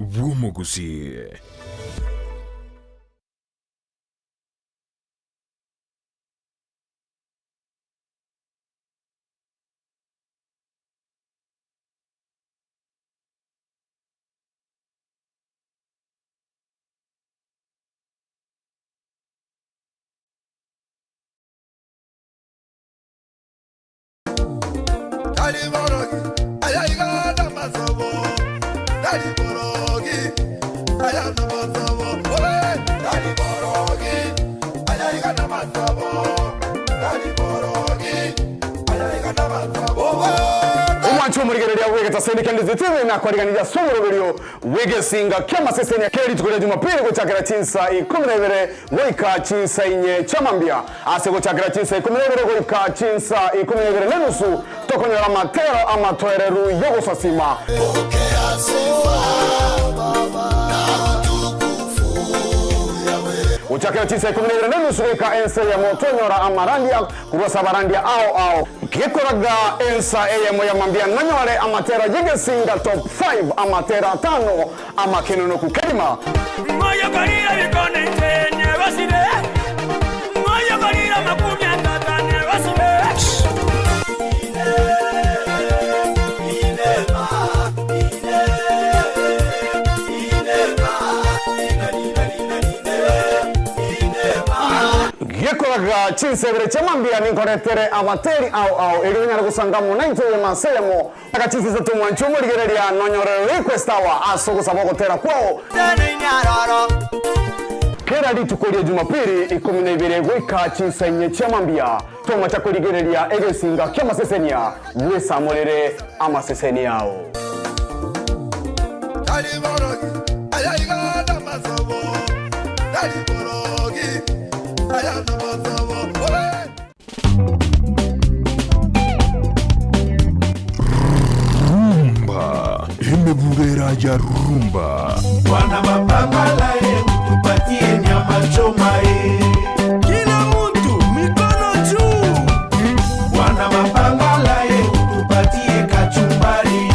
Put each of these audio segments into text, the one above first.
bw'omogusii. Tari borogi, aya iga namasobo. Tari borogi, aya namasobo. Obe, tari borogi, aya iga namasobo. Tari borogi, aya iga namasobo. Obe. Omwanchi omorigereria bw'egetaseni kia Ndizi TV nakwariganirie ase omoroberio bw'egesinga ki'amasesenia kera rituko ria Jumapili gochakera chinsa ikomi na ibere goika chinsa inye chia mambia. Ase gochakera chinsa ikomi na ibere goika chinsa ikomi na ibere nenusu tokonyora amatero amatoereru y'ogosasima. Pokea sifa na utukufu Yahweh. Gochakera chinsa ikomi na ibere nenusu goika ensa eyemo twanyora amarandia korwa ase abarandia ao ao. Gekoraga ensa eyemo ya mambia nonyore amatera y'egesinga top 5 amatera atano Amakenonoku kegima. Ng'oyokorire ebikone inche negosire, ng'oyokorire amakumia tata negosire. Gekoraga chinsebere chia mambia ninkoretere abateri ao ao erio onyare gosanga amo naintwe eyemo ase eyemo. Agachisa isato omwanchi omorigereria nonyore request hour ase ogosaba ogotera kwao. Kera rituko ria Jumapili ikomi na ibere goika chinsa inye chia mambia tomacha korigereria egesinga ki'amasesenia bwesamorere amaseseni ao. Tari borogi, aya iga namasobo. Tari borogi, aya namasobo. Obe. Rumba, emebubera ya rumba. Bwana mapambala ye utupatie nyama choma ye. Kila mtu mikono juu. Bwana mapambala ye utupatie kachumbari.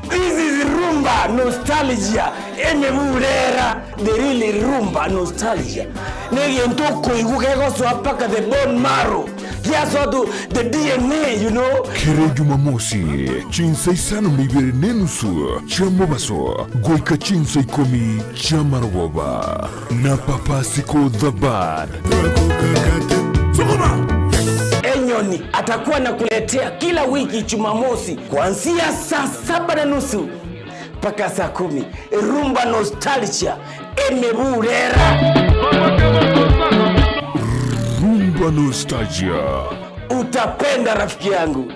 This is rumba nostalgia emebulera the real rumba nostalgia negento okoigwa kegosoa mpaka the bone marrow giasoa to the DNA you know. Kera Jumamosi, chinsa isano na ibere na enusu chia mobaso goika chinsa ikomi chi'amarogoba na Papa Siko The Bad. Enyoni atakuwa anakuletea kila wiki Jumamosi kuanzia saa saba na nusu mpaka saa kumi Rumba Nostalgia emeburera. Rumba Nostalgia. Utapenda rafiki yangu.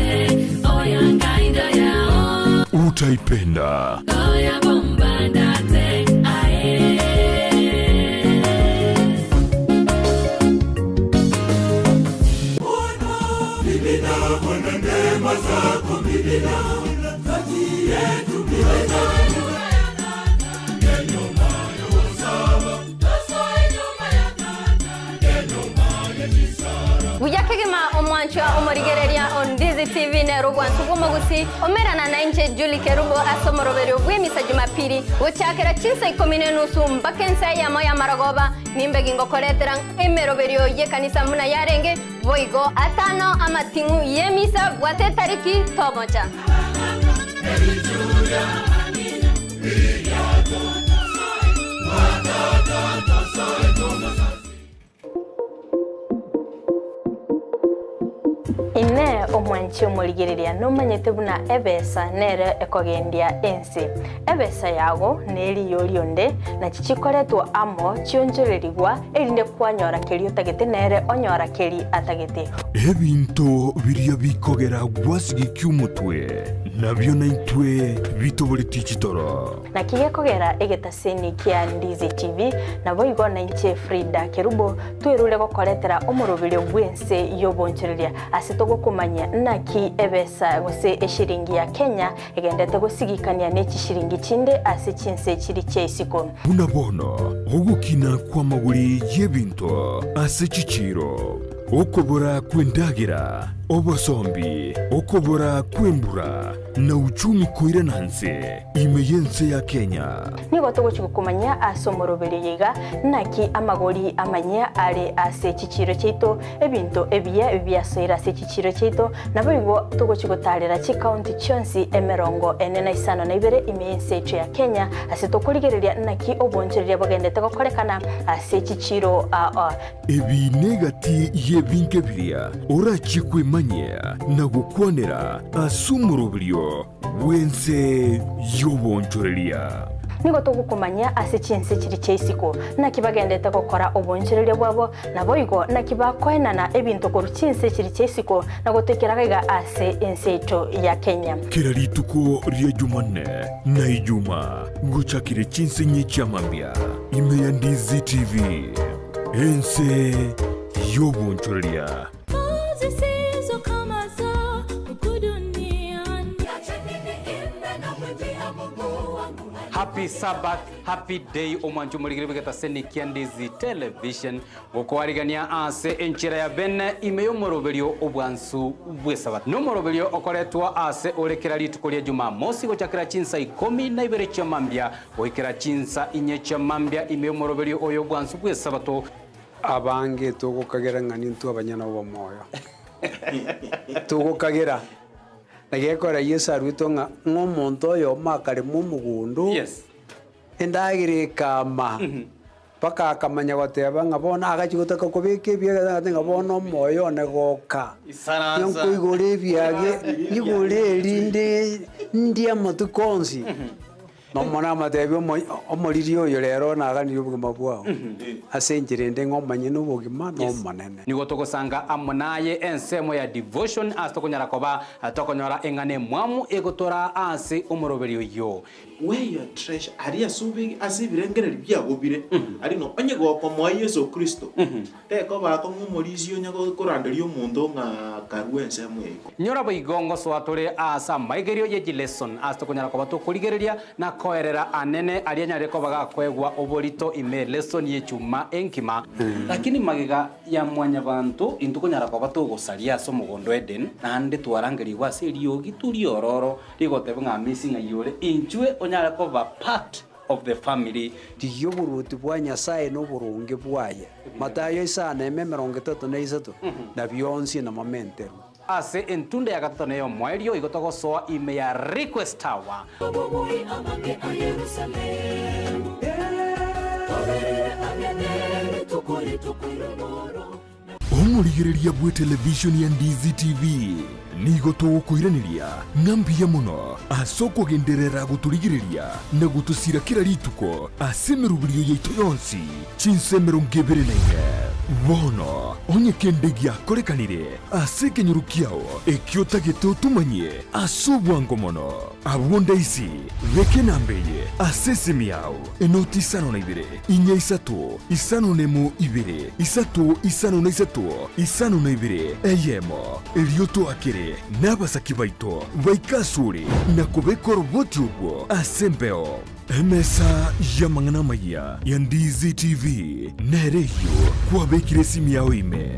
Utaipenda. Buya kegima omwanchwa omorigereria o Ndizi TV nero obwansu bw'omogusi omerana nainche Julie Kerubo ase omoroberio bw'emisa Jumapili gochakera chinsa ikomi nenusu mpaka ensa eyemo y'amarogoba nimbe gingokoretera emeroberio y'ekanisa buna yarenge Boigo atano amating'u y'emisa bwate etariki tomocha. Inee omwanchi omorigereria nomanyete buna ebesa nere ekogendia ense? Ebesa yago neriyo rionde, nachi chikoretwa amo chionchorerigwa, erinde kwanyora keria otagete nere onyora keria atagete. Ebinto biria bikogera gwasigikia omotwe, nabio naintwe bitoboretie chitoro. Naki gekogera egetaseni kia Ndizi TV, naboigo nainche Frida Kerubo twerure gokoretera omoroberio bw'ense y'obonchoreria ase togokomanyia naki ebesa gose eshiringi ya Kenya Egendete gosigikania ne chishiringi chinde ase chinse chiri chia isiko. Buna bono ogokina kw'amagori y'ebinto ase chichiiro, okobora kw'endagera, Obosombi, okobora kw'embura, na uchumi koirana nse ime y'ense ya Kenya. Nigo togochia gokomanyia ase omoroberio oyo iga, naki amagori amanyia are ase chichiiro chiaito, ebinto ebiya biasoire ase chichiiro chiaito, naboigo togochia gotaarera chikaunti chionsi emerongo ene na isano na ibere ime y'ense yaito ya Kenya, ase tokorigereria naki oboonchoreria bogendete gokorekana ase chichiiro aa. Ebi negati y'ebinto biria orachie kwemanyia na gokwanera ase omoroberio bw'ense y'oboonchoreria. Nigo togokomanyia ase chinse chiria chia isiko, naki bagendete gokora oboonchoreria bwabo, naboigo naki bakoenana ebinto korwa chinse chiria chia isiko na gotoikera gaiga ase ense yaito ya Kenya. Kera rituko ria Jumanne na Ijuma gochakire chinse inye chia mambia ime ya Ndizi TV. Ense y'obonchoreria. Happy Sabbath, happy day omwancho omorigeri bw'egetaseni kia Ndizi Television gokoarigania ase enchera ya bene ime y'omoroberio obwansu bw'esabato. Nomoroberio okoretwa ase ore kera rituko ria Jumamosi gochakera chinsa ikomi na ibere chia mambia Goikera chinsa inye chia mambia ime y'omoroberio oyo bwansu bw'Esabato. Abange togokagera ng'a nintwe abanyene obomoyo. Togokagera, na gekogera Yeso aruetwe ng'a ng'a omonto oyomo akarema omogondo, endagera ekama, mpaka akamanya goteba ng'a bono agachia gotaka kobeka ebiage agateba ng'a bono omoyo one goka, Isaransa. nkoigore ebiage, nyigore erinde ndie amatuko onsi. Nomonene amateebie omoriri oyo rero naganirie obogima bwao, ase enchera ende ng'a omanye nobogima n'Omonene. Nigo togosanga amo naye ensemo ya devotion ase tokonyara koba tokonyora eng'ana emwamu egotoraa ase omoroberio oyio. Where your treasure, aria ase obe ase ebirengererio biago bire, aria no onye gokomoa Yeso Kristo, Tekoba akong'u omorisia onye koranderia omonto ng'a karue ensemo eye. Nyora boigo ngosoa tore aase amaigerio ye chileson ase tokonyara koba tokorigereria na koerera anene aria anyarire koba gakoegwa oborito ime lesson y'echuma enkima. Lakini magega ya mwanyabanto intwe konyara koba togosaria ase omogondo Eden, naende twarangerigwe ase eriogi riororo rigoteba ng'a amisi ng'ai ore inchwe onyare koba part of the family. Rigia oboruoti bwa Nyasae na oboronge bwaye, Matayo isano eme 33, na bionsi namomenterwe. Ase entunda ya gatato na ey'omoerio igo togosoa ime ya Request Tower. Omorigereria bw'etelevishoni ya Ndizi TV nigo togokoiraneria ng'a mbuya mono ase okogenderera gotorigereria na gotosira kera rituko ase emeroberio yaito yonsi chinsa 24. Bono onye kende giakorekanire ase ekenyoro kiao ekio otagete otomanyie ase obwango mono, abwo ndaisi beka enamba eye ase esimi yao. Enoti isano na ibere, inya isato, isano nemo ibere, isato isano na isato, isano na ibere, eyemo. Erio toakere nabasaki baito baike asore na kobeka oroboti orwo ase embeo. Emesa y'amang'ana amayia ya Ndizi TV nere eyio kwabekire esimi yao ime.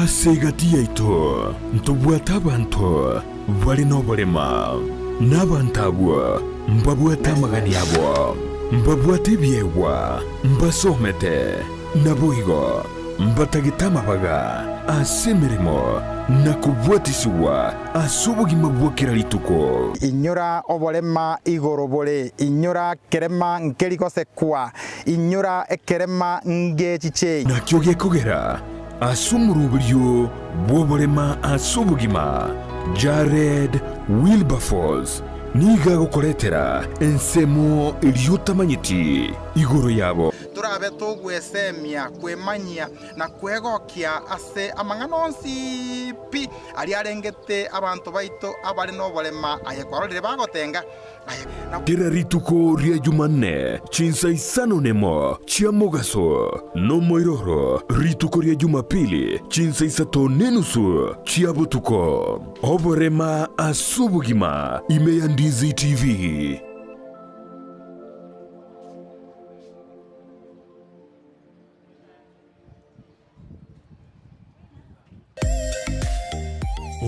Ase egati yaito ntobwate abanto Bare noborema, na abanto abwo mbabwate amagani abo, mbabwate ebiegwa, mbasomete, naboigo mbatagete amabaga ase emeremo na kobwatisigwa ase obogima bwa kera rituko. Inyora oborema igoro bore, inyora kerema nkeri gosekwa, inyora ekerema ngechiche. Nakio gekogera Ase omoroberio bw'oborema ase obogima, Jared Wilberforce nigo agokoretera ensemo eria otamanyeti igoro yabo. Torabe togwesemia, kwemanyia, na kwegokia ase amang'ana onsi pi aria arengete abanto baito abare noborema, aye kwarorire bagotenga, aye na. Kera rituko ria Jumanne chinsa isano nemo chia mogaso, nomoiroro rituko ria Jumapili chinsa isato nenusu chia botuko. Oborema ase obogima ime ya Ndizi TV.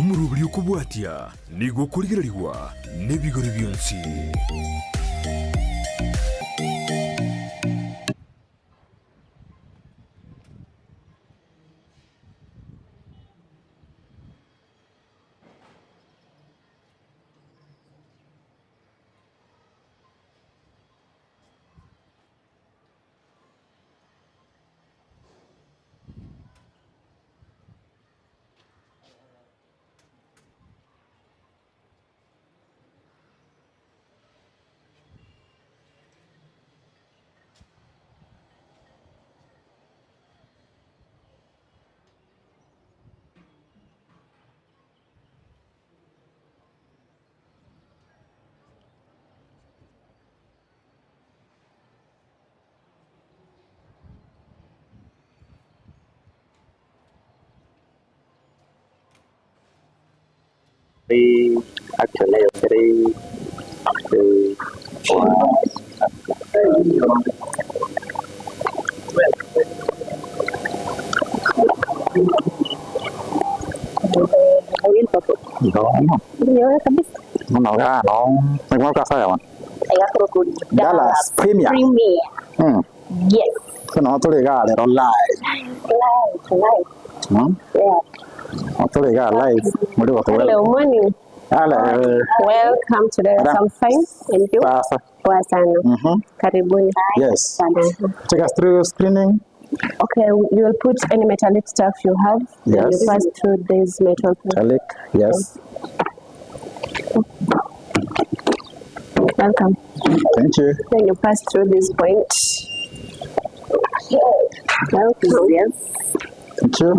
Omoroberi okobwatia nigo okorigererigwa nebigori bionsi. Three, actually, three, two, one. No. kabisa. Unaona no. Ni kwa sawa. Dallas Premier. Premier. Yes. Kuna watu liga lero live. Live, live. Yeah. Watu liga live. Muri watu Hello, morning. Hello. Welcome to the Madam. I'm fine. And you? Sasa. Poa sana. Karibuni. Yes. Mhm. Take us through screening. Okay, you will put any metallic stuff you have. Then Yes. You pass through this metal. Metallic. Yes. Welcome. Thank you. Then you pass through this point. Welcome. Yes. Thank you.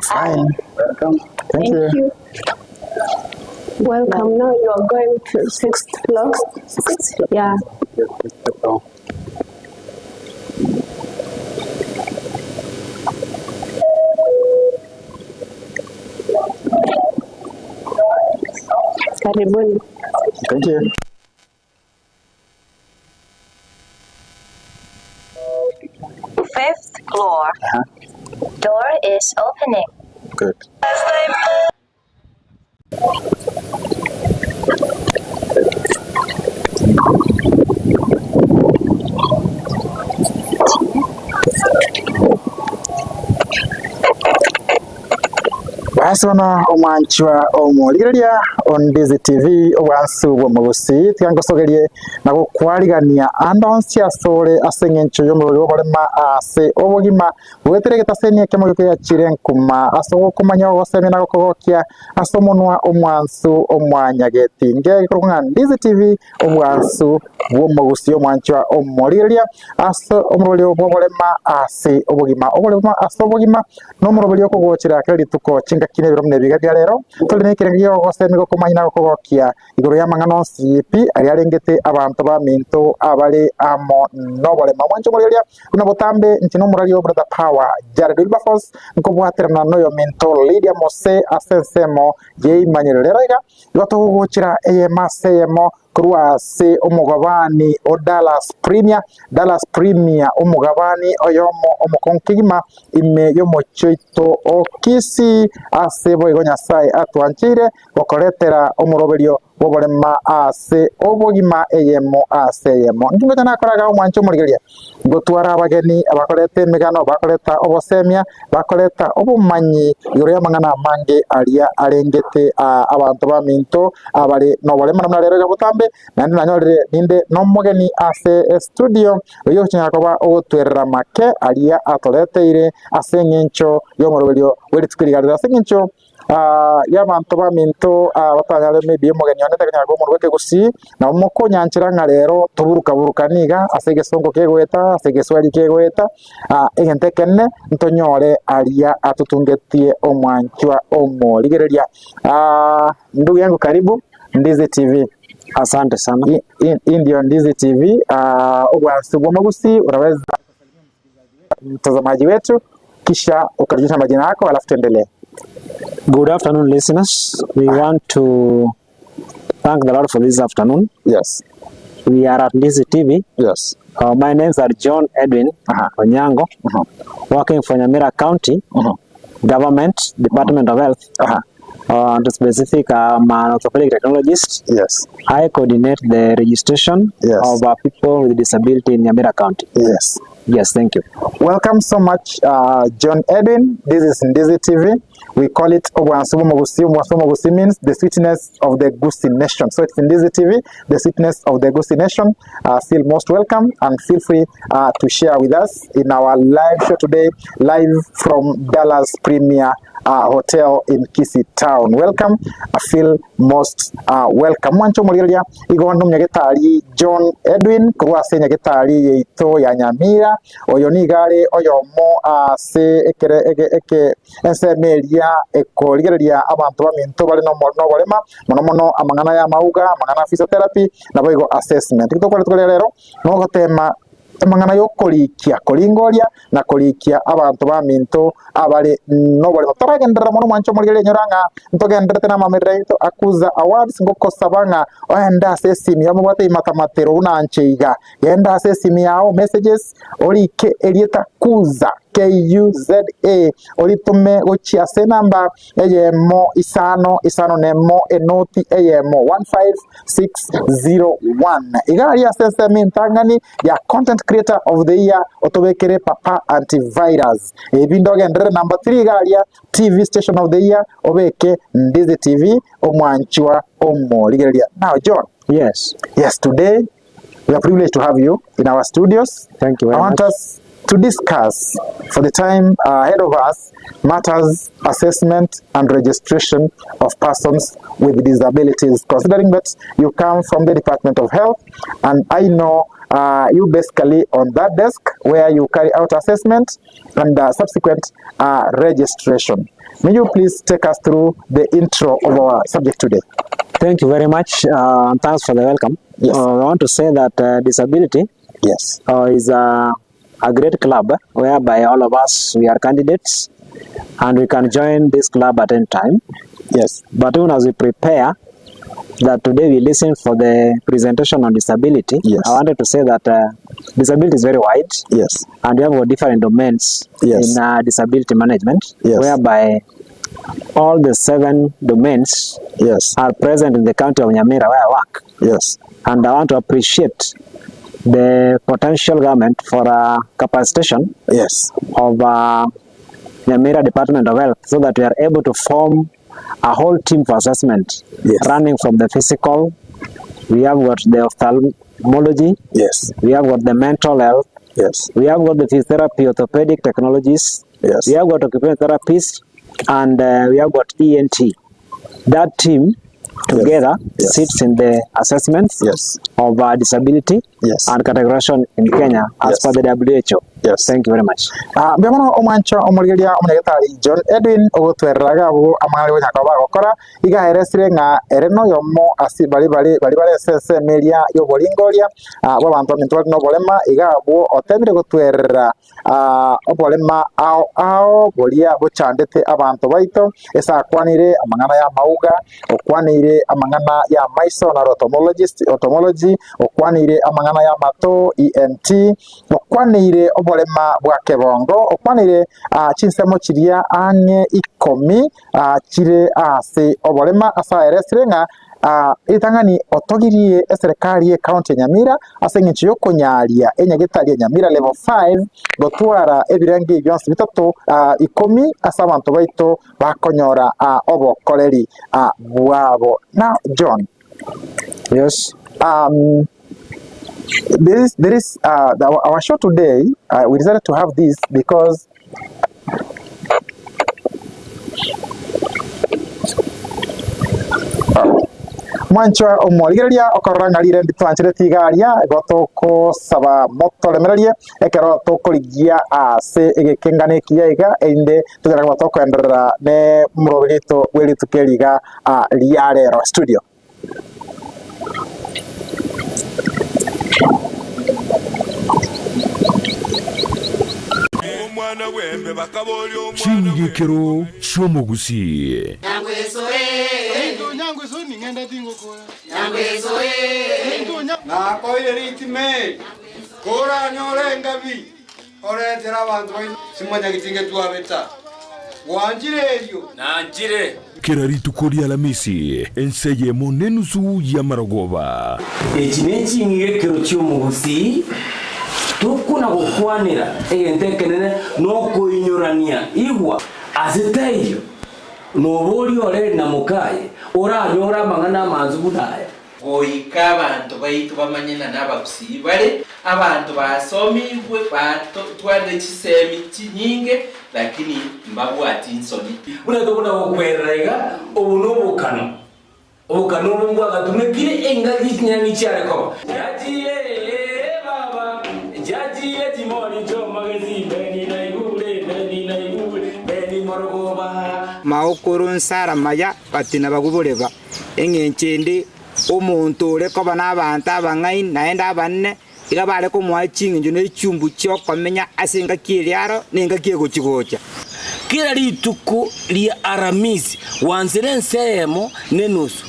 Fine. Welcome. Thank, you. you. Welcome. Now you are going to sixth floor. Sixth floor. Yeah. Karibuni. Thank you. Fifth floor. Door is opening. Good. Basi bono omwanchwa omorigereria on Ndizi TV obwansu bwa omogusi tiga ngosogerie na gokwarigania ande onsi ase ore ase eng'encho ya omorori bwa oborema ase obogima bwetere getaseni ekemo giokoyachire nkuma ase ogokomanya ogosemia na gokogokia ase omonwa omwansu omwanyageti ngegekorwa ng'a Ndizi TV obwansu bwa omogusi omwanchwa omorigereria ase omorori bwa oborema ase obogima oborema ase obogima na omoroberi okogochera kera rituko chingaki na ebiro buna ebiga bia rero tore na ekerengo gia ogosemia gokomanya na gokogokia igoro ya amang'ana onsi pi aria arengete abanto ba minto abare amo na oborema omwancho omorigereria buna botambe inche na omorari o Brother Power Jared Wilberforce nkobwaterana na oyo minto Lydia Mose ase ensemo ya emanyero rero iga igo togogochera eyemo ase eyemo korwa ase omogabani o Dallas Premier, Dallas Premier omogabani oyomo omokongo kegima ime y'omochie oito o Kisii ase boigo Nyasaye atwancheire gokoretera omoroberio bw'oborema ase obogima eyemo ase eyemo. Inki ngocha nakoraga omwancho omorigereria? Ngotwara abageni abakoreta emegano, bakoreta obosemia, bakoreta obomanyi igoro y'amang'ana amange aria arengete abanto baminto abare na oborema namuna rero iga botambe naende nanyorire ninde na omogeni ase estudio oyio ogochinyara koba ogotwerera make aria atoreteire ase eng'encho y'omoroberio bwa rituko riga rero ase eng'encho y'abanto baminto batanyare maybe omogeni one takonyara koba omonto bwa ekegusii nabo mokonyanchera ng'a rero toburukaburuka niga ase egesongo kegoeta ase egeswahili kegoeta egento ekenene ntonyore aria atotungetie omwanchwa omorigereria. Ndugu yangu karibu Ndizi TV. Asante sana. Hii ndio Ndizi TV. Obwansu bwa Omogusi, unaweza mtazamaji wetu kisha ukajulisha majina yako alafu tuendelee. Good afternoon, listeners. We want to thank the Lord for this afternoon. Yes. We are at Ndizi TV. Yes. My names are John Edwin Onyango, working for Nyamira County Government, Department of Health. And specific, I'm an orthopedic technologist. Yes. I coordinate the registration of people with disability in Nyamira County. Yes. Yes, thank you. Welcome so much, John Edwin. This is Ndizi TV. We call it Obwansu Bw'Omogusii. Obwansu Bw'Omogusii means the sweetness of the Gusii nation. So it's Ndizi TV, the sweetness of the Gusii nation. Feel most welcome and feel free to share with us in our live show today, live from Dallas Premier Hotel in Kisii Town. Welcome, feel most welcome. Mwancho morigereria igo nyagetari John Edwin korwa ase nyagetari yaito ya Nyamira oyo nigare oyomo ase ekere eke eke ensemeria ekorigereria abanto baminto bare noborema mono mono amang'ana ya mauga amang'ana ya physiotherapy nabo igo assessment. Tokore tukore rero nogotema amang'ana yokorikia koringoria na korikia abanto baminto abare noborema toragenderera mono mwancho morigereria nyora ng'a ntogenderete na amamerera yaito akuza awards ngokosaba ng'a oende ase esimi yamobwate imatamatero buna nche iga genda ase esimi yao messages orike erieta kuza KUZA oritume gochia ase namba eyemo isano isano nemo enoti eyemo 15601 igari ase ensemo entang'ani ya content creator of the year otobekere papa antivirus ebi ndogenderere number 3 igaria TV station of the year obeke Ndizi TV omwanchwa omorigereria. Now John. Yes. Yes, today we are privileged to have you in our studios. Thank you very I want much. us to discuss for the time ahead of us matters assessment and registration of persons with disabilities, considering that you come from the Department of Health and I know you basically on that desk where you carry out assessment and subsequent registration. May you please take us through the intro of our subject today. Thank you very much. And thanks for the welcome. Yes. I want to say that disability yes. is a great club whereby all of us, we are candidates and we can join this club at any time. Yes. But even as we prepare, that today we listen for the presentation on disability. Yes. I wanted to say that disability is very wide. Yes. And we have got different domains Yes. in disability management, Yes. whereby all the 7 domains yes. are present in the county of Nyamira where I work. Yes. And I want to appreciate the potential government for capacitation yes. of Nyamira Department of Health so that we are able to form a whole team for assessment, yes. running from the physical, we have got the ophthalmology, yes. we have got the mental health, yes. we have got the physiotherapy, orthopedic technologies, yes. we have got occupational therapists, and we have got ENT. That team together yes. sits in the assessments yes. of disability yes. and categorization in Kenya as yes. per the WHO. Yes. Thank you very much. Mbuya mono omwancho omorigereria omonyagetari John Edwin ogotwereraga abwo amang'ana gonyaka bagokora iga eresire ng'a ere noyomo ase bari bari bari bare ase ensemo eria ya oboringoria bwa abanto baminto bari na oborema iga abwo otemire gotwerera oborema ao ao boria bochandete abanto baito ase akwanire amang'ana ya mauga okwanire amang'ana ya maiso na ophthalmologist ophthalmology okwanire amang'ana ya mato ENT okwanire oborema bwa kebongo okwanire chinsemo chiria ang'e ikomi chire ase oborema ase aeresire ng'a ritang'ani otogirie eserikari ya county ya Nyamira ase eng'encho yokonyaria enyagetari ya Nyamira level 5 gotwara ebirenge bionsi bitato ikomi ase abanto baito bakonyora obokoreri bwabo. Now John. Yes. There is our show today, we decided to have this because mwanchwa omorigereria okorora ng'arire nditwanchire tigaria igo tokosaba motoremererie ekero tokorigia ase egekengano ekiya iga erinde togera koba tokoenderera ne omoroberi oito bwa erituko eriga ria rero studio. Chingekero chiomogusi. Ngenda tingokora. Nyangweso eh. Nakoire ritime. Koranyore engabi. Oretera abantu baino. Simanya gitinge twabeta. Gwanchire erio. Nanchire. Kera rituko ria Alamisi, ense eyemo nenusu y'amarogoba. Echi neching'igekero chi'omogusii, tokona gokwanera egento ekenene nokoinyorania. Igwa, ase taiyo noboria ore na mokaye, oranyore amang'ana amansu buna aya. Goika abanto baito bamanye ng'a nabagusii bare, abanto basomigwe, batwarire chisemi chinyinge, lakini mbabwati nsoni. Buna tokona gokwerera iga, obo nobokano, obokano obo mbwagatumekire engaki chinyani chiare koba. Jaji ee baba, jaji chimoni chomagezi, beni naigure, beni naigure, beni morogoba. Maokoro nsara maya batina baguboreba eng'encho ende omonto ore koba nabanto abang'aini naende abanene iga bare komoa ching'encho ne chumbu chiokomenya ase engaki eria aro na engaki egochi gocha. Kera rituko ria Aramisi gwansire ense eyemo nenusu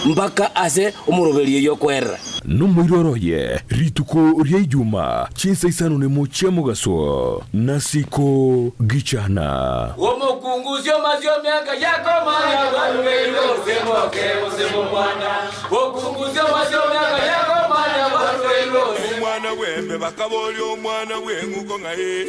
mpaka ase omoroberio y'okwerera. Nomoiroro oye rituko ria Ijuma chinsa isano nemo chia mogaso, nasiko gichana. Omokungu sioma siomiaka yakomanya barugeirwe gose moke gose momwana. Okungu sioma siomiaka yakomanya barugeirwe gose. Omwana bwembe bakaboria omwana bweng'uko ng'ai.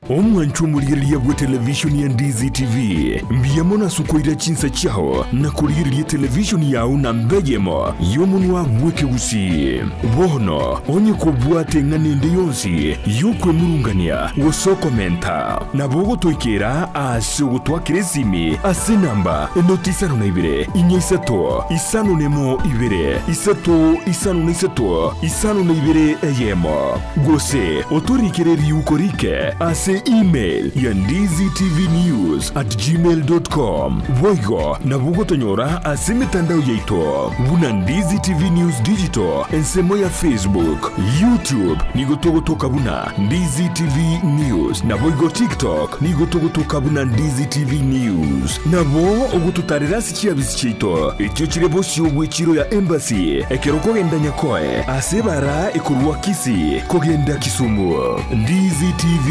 Omwancho omorigereria bwe televishoni ya Ndizi TV, mbuya mono ase okoira chinsa chiao na korigereria televishoni yao na mbeyemo y'omonwa bw'ekegusii. Bono onye kobwate eng'ana ende yonsi y'okwemurungania gose okomenta, nabo ogotoikera ase ogotwakera esimi ase enamba enoti isano na ibere, inya isato, isano nemo ibere, isato isano na isato, isano na ibere eyemo, gose otorikere riuko rike ase email ya ndizitvnews at gmail dot com. Boigo nabo ogotonyora ase emetandao yaito buna Ndizi TV News Digital ensemo ya Facebook, YouTube nigo togotoka buna Ndizi TV News naboigo TikTok nigo togotoka buna Ndizi TV News. Nabo ogototarera ase chiabisi chiaito echio chire bosio bw'echiro ya Embassy ekero okogenda Nyakoe ase ebara ekorwa Kisii kogenda Kisumu. Ndizi TV,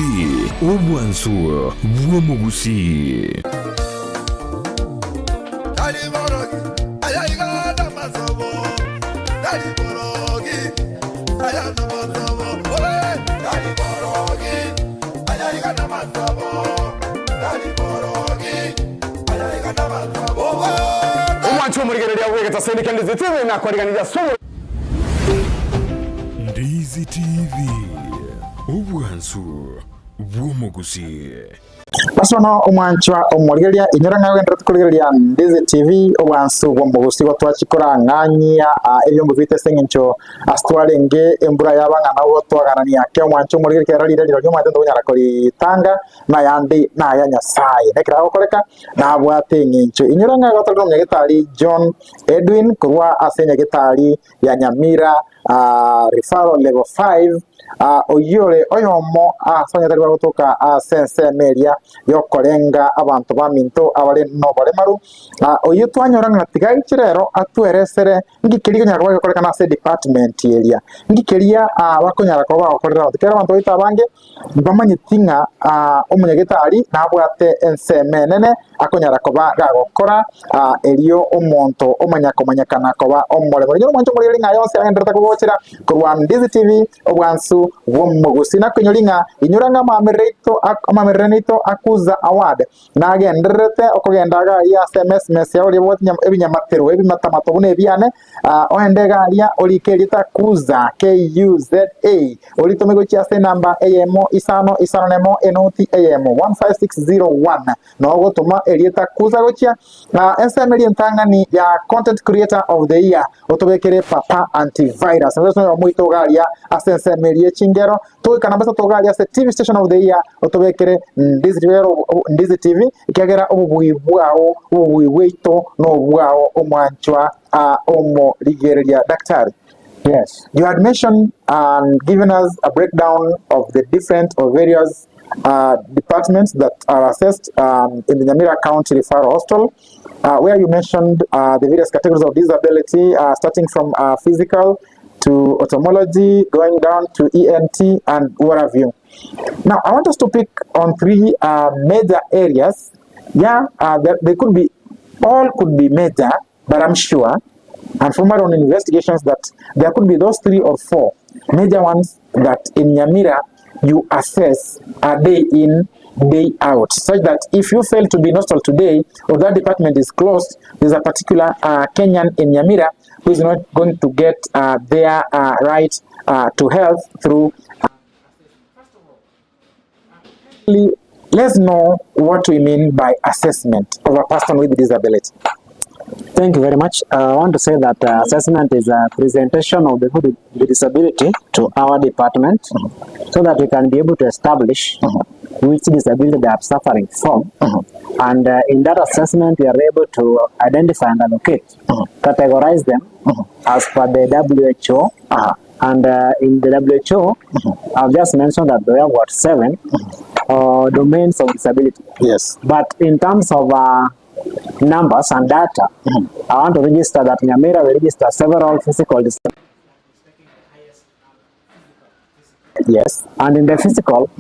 obwansu bw'omogusii. Tari borogi, aya iga namasobo. Tari borogi, aya namasobo. Oe, tari borogi, aya iga namasobo. Tari borogi, aya iga namasobo. Omwanchi omorigereria bw'egetaseni kia Ndizi TV nakwariganiria ase obo. Ndizi TV, obwansu bw'omogusii. Basi bono omwanchwa omorigereria inyora ng'a ogenderete korigereria Ndizi TV obwansu bw'omogusi igo twachikora ng'anyia ebiombe biaito ase eng'encho ase twarenge embura yaba ng'a nabo twaganania ake omwancha omorigereria ekero rire rirorio omanyete ntokonyara koritanga nayande naya Nyasaye. Nekero agokoreka nabwate eng'encho. Inyora ng'a igo tore na omonyagetari John Edwin korwa ase enyagetari ya Nyamira Referral Level 5 oyio ore oyomo ase abanyagetari bagotoka ase ensemo eria yokorenga abanto baminto abare noboremaru. Oyio twanyora ng'a tiga aiche rero atweresere nki keria konyara koba gegokorekana ase edepartment eria, nki keria bakonyara koba bagokorera abanto. Ekero abanto baito abange mbamanyeti ng'a omonyagetari nabwate ensemo enene akonyara koba gagokora erio omonto omanya komanyekana koba omoremo. Rinyora omwancho omoriri ng'a yonsi agenderete kogochera korwa Ndizi TV obwansu bw'omogusi. Nakoinyori ng'a inyora ng'a amamerero aito amamerero aito akuza award nagendererete okogenda iga aria ase emesmesi yao oria obwate ebinyamatero ebimatamato buna ebiane oende iga aria orike erieta Kuza KUZA oritome gochia ase enamba eyemo isano isano nemo enoti eyemo 15601 nogotoma erieta Kuza gochia ensemo eria entang'ani ya content creator of the year otobekere Papa Antivirus nabo ase omoito iga aria ase ensemo eria echingero togoika namba isato iga aria ase TV station of the year otobekere Ndizi TV Ndizi TV ekiagera obobui bwao obobui bwaito nobwao omwanchwa omorigereria Daktari Yes. You had mentioned and given us a breakdown of the different or various departments that are assessed um, in the Nyamira County Referral Hospital, uh, where you mentioned uh, the various categories of disability, uh, starting from uh, physical to ophthalmology, going down to ENT, and what have you. Now, I want us to pick on three uh, major areas. Yeah, uh, there, they could be, all could be major, but I'm sure, and from our own investigations, that there could be those three or four major ones that in Nyamira you assess a day in, day out, such that if you fail to be in hospital today or that department is closed, there's a particular uh, Kenyan in Nyamira who is not going to get uh, their uh, right uh, to health through. Let's know what we mean by assessment of a person with disability. Thank you very much. Uh, I want to say that uh, assessment is a presentation of the people with disability to our department so that we can be able to establish which disability they are suffering from. And uh, in that assessment, we are able to identify and allocate, categorize them as per the WHO. And uh, in the WHO, I've just mentioned that we have got 7 uh, domains of disability. Yes. But in terms of uh, numbers and data, I want to register that Nyamira we register several physical disabilities. Yes. And in the physical,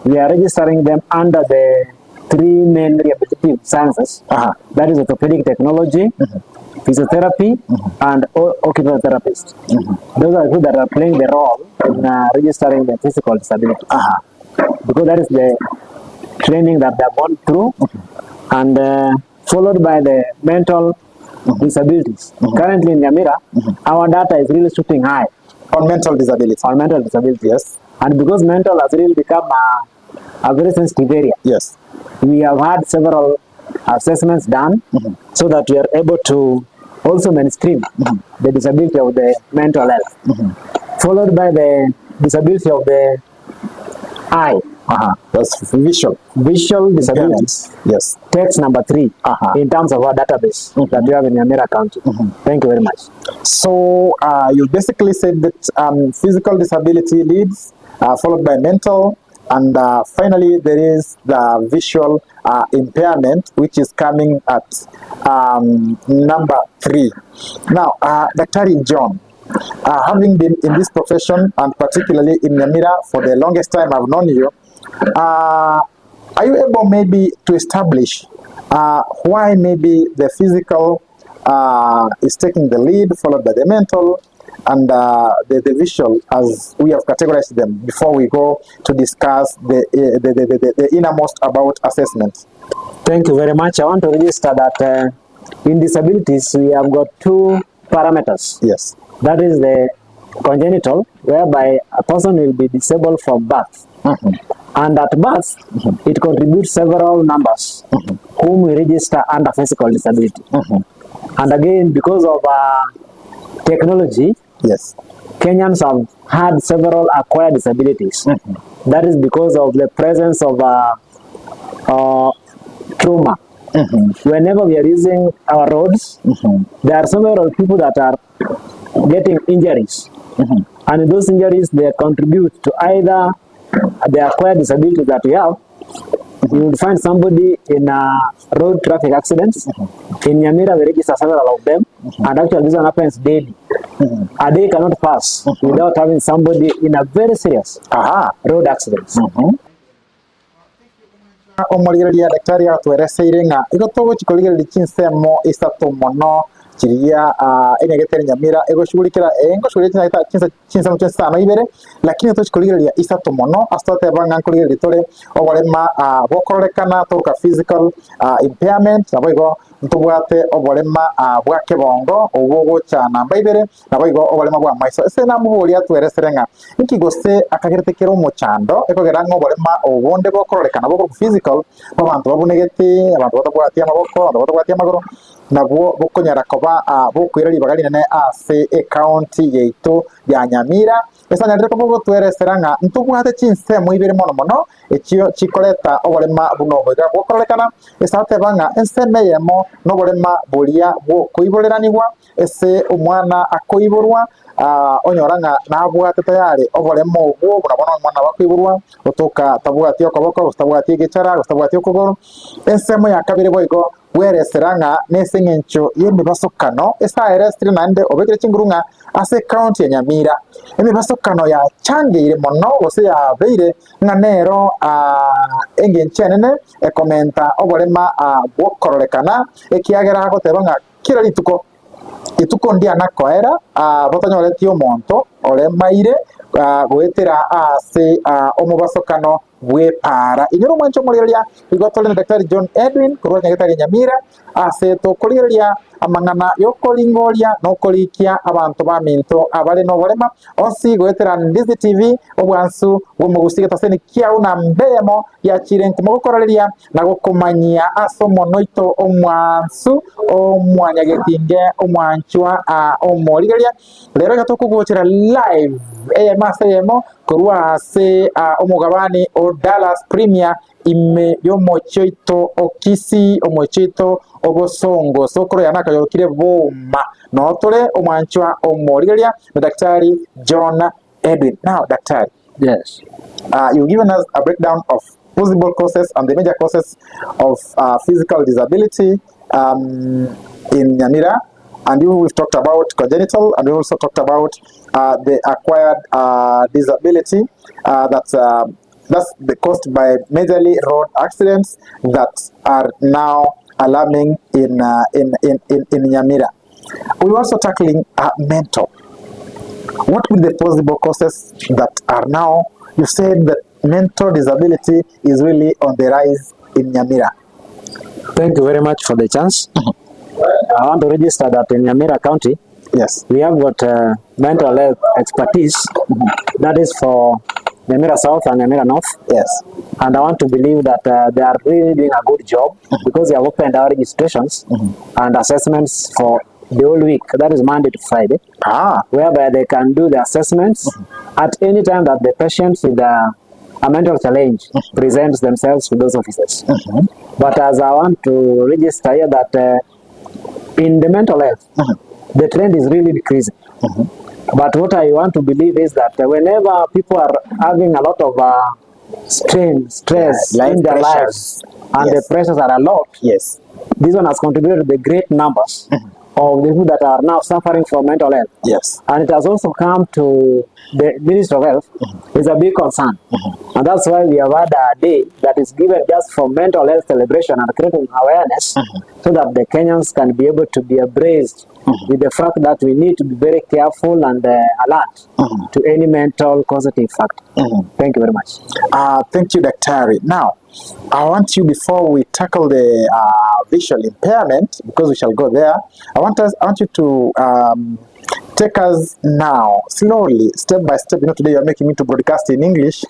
we are registering them under the three main rehabilitative sciences. That is orthopedic technology, physiotherapy, and occupational therapist. Those are who that are playing the role in uh, registering the physical disabilities. Because that is the training that they have gone through, and uh, followed by the mental disabilities. Currently in Nyamira, our data is really shooting high. On mental disability. On mental disability. Yes. And because mental has really become a, a very sensitive area. Yes. We have had several assessments done so that we are able to also mainstream the disability of the mental health. Followed by the disability of the eye. Uh-huh. That's visual. Visual disabilities. Yes. Text number 3 in terms of our database that we have in Nyamira County. Thank you very much. So uh, you basically said that um, physical disability leads, uh, followed by mental, and uh, finally there is the visual uh, impairment, which is coming at um, number three. Now, uh, Dr. John, uh, having been in this profession and particularly in Nyamira for the longest time I've known you, uh, are you able maybe to establish uh, why maybe the physical uh, is taking the lead, followed by the mental and uh, the, the visual, as we have categorized them before we go to discuss the, uh, the, the, the, the innermost about assessment? Thank you very much. I want to register that uh, in disabilities we have got two parameters. Yes. That is the congenital, whereby a person will be disabled from birth. And at birth, it contributes several numbers whom we register under physical disability. And again, because of uh, technology, yes, Kenyans have had several acquired disabilities. That is because of the presence of uh, uh, trauma. Whenever we are using our roads, there are several people that are getting injuries. And those injuries, they contribute to either the acquired disability that we have. You will find somebody in a road traffic accidents. In Nyamira, we register several of them. And actually, this one happens daily. A day cannot pass without having somebody in a very serious road accident. Omorigereria daktari atwereseire ng'a igo togochi korigereria chinsemo isato mono chiria uh, enyagetari Nyamira egoshughulikira engoshughulikira chinsa chinsemo chinsano ibere lakini tochi korigereria isato mono ase toteba ng'a nkorigereria tore oborema uh, bokororekana toruka physical uh, impairment nabo igo ntobwate oborema uh, bwa kebongo obwo gocha namba ibere nabo igo oborema bwa maiso ase namoboria atweresere ng'a inki gose akagerete kere omochando ekogera ng'a oborema obonde bokororekana bokoroka physical bwa abanto babunegete abanto batabwati amaboko abanto batabwati amagoro nabwo bokonyara koba uh, bokwira ribaga rinene ase ecounty yaitu ya Nyamira ase anyarire koba gotweresera ng'a ntobwate chinsemo ibere mono mono echio chikoreta oborema buna obo iga bokororekana ase ateba ng'a ensemo eyemo na oborema boria bwokoiboreranigwa ase omwana akoiborwa. onyora ng'a nabwate tayari oboremo obwo buna bono omwana nabo akoiborwa otoka tabwati okoboko gose tabwati egechara gose tabwati okogoro. Ensemo ya kabere boigo bweresera ng'a nese eng'encho y'emebasokano esaeresire naende obekire chinguru ng'a ase ecounty ya Nyamira emebasokano yachangeire mono gose yabeire ng'a nero engencho enene ekomenta oborema bw'okororekana ekiagera agoteba ng'a kera rituko rituko ndiana koera botanyoreti omonto oremaire goetera ase omobasokano bw'epaara. Inyora omwancho omorigereria, igo tore na Daktari John Edwin korwa Nyagetari Nyamira ase tokorigereria amang'ana y'okoringoria na okorikia abanto baminto abare noborema onsi goetera Ndizi TV obwansu bw'omogusi getaseni kiao na mbeyemo giachire nkomo gokorareria na gokomanyia ase omonwa oito omwansu omwanyagetinge omwanchwa omorigereria. Rero iga tokogochera live eyemo ase eyemo korwa ase omogabani o Dallas Premier ime y'omochie oito o Kisii, omochie oito o Bosongo. Sokoro yane akayorokire boma. Noo tore omwanchwa omorigereria na Daktari John Edwin. Now Daktari, Yes. You've given us a breakdown of possible causes and the major causes of physical disability in Nyamira and you we've talked about congenital and we also talked about the acquired disability that's the caused by majorly road accidents that are now alarming in Nyamira. We were also tackling mental. What would the possible causes that are now, you said that mental disability is really on the rise in Nyamira. Thank you very much for the chance. I want to register that in Nyamira County, yes, we have got mental health expertise. That is for Nyamira South and Nyamira North. Yes. And I want to believe that they are really doing a good job because they have opened our registrations and assessments for the whole week. That is Monday to Friday. Whereby they can do the assessments at any time that the patients with a mental challenge presents themselves to those officers. But as I want to register here that in the mental health, the trend is really decreasing. But what I want to believe is that whenever people are having a lot of strain, stress Yeah, life in their pressures. lives, and the pressures are a lot, yes, this one has contributed to the great numbers of the people that are now suffering from mental health. Yes. And it has also come to the Ministry of Health. It's a big concern. And that's why we have had a day that is given just for mental health celebration and creating awareness so that the Kenyans can be able to be embraced with the fact that we need to be very careful and alert to any mental causative factor. Thank you very much. Thank you, Daktari. Now, I want you, before we tackle the visual impairment, because we shall go there, I want you to take us now, slowly, step by step. Today you are making me to broadcast in English.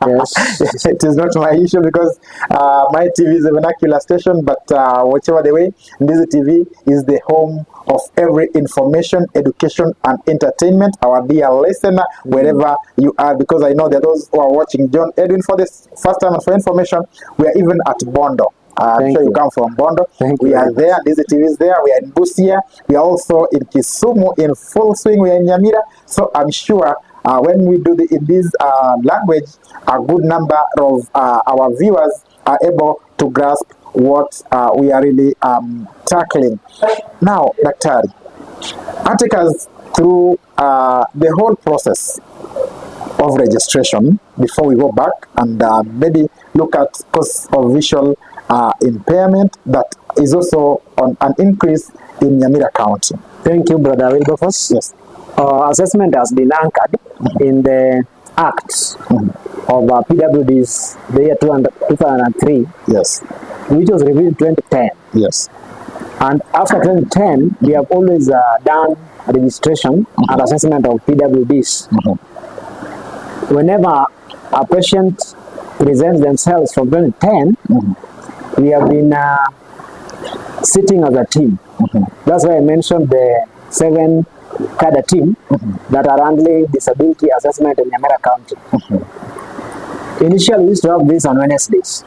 Yes. It is not my issue because my TV is a vernacular station, but whichever the way, Ndizi TV is the home of every information, education, and entertainment. Our dear listener, wherever you are, because I know there are those who are watching John Edwin for this first time, and for information, we are even at Bondo. I'm Thank sure you you. come from Bondo. Thank We you. are there. Ndizi TV is there. We are in Busia. We are also in Kisumu in full swing. We are in Nyamira. So I'm sure when we do the, in this language, a good number of our viewers are able to grasp what we are really tackling. Now, Daktari, take us through the whole process of registration before we go back and maybe look at cause of visual impairment that is also on an increase in Nyamira County. Thank you, Brother Wilberforce. Yes. Assessment has been anchored in the Act of PWDs, the year 2003. Yes. Which was reviewed in 2010. Yes. And after 2010, we have always done registration and assessment of PWDs. Whenever a patient presents themselves from 2010, we have been sitting as a team. That's why I mentioned the 7 cadre team that are handling disability assessment in Nyamira County. Initially, we used to have this on Wednesdays.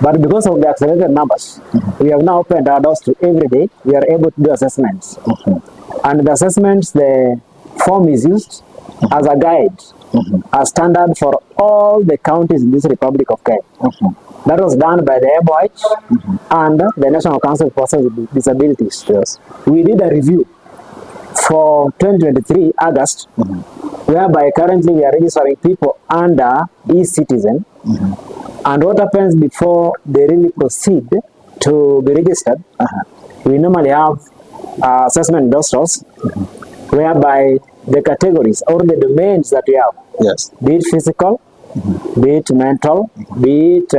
But because of the accelerated numbers, we have now opened our doors to every day. We are able to do assessments. And the assessments, the form is used as a guide, a standard for all the counties in this Republic of Kenya. That was done by the MOH and the National Council for Persons with Disabilities. Yes. We did a review for 2023 August, whereby currently we are registering people under e-citizen. And what happens before they really proceed to be registered, we normally have assessment endorsements, whereby the categories or the domains that we have, yes, be it physical, be it mental, be it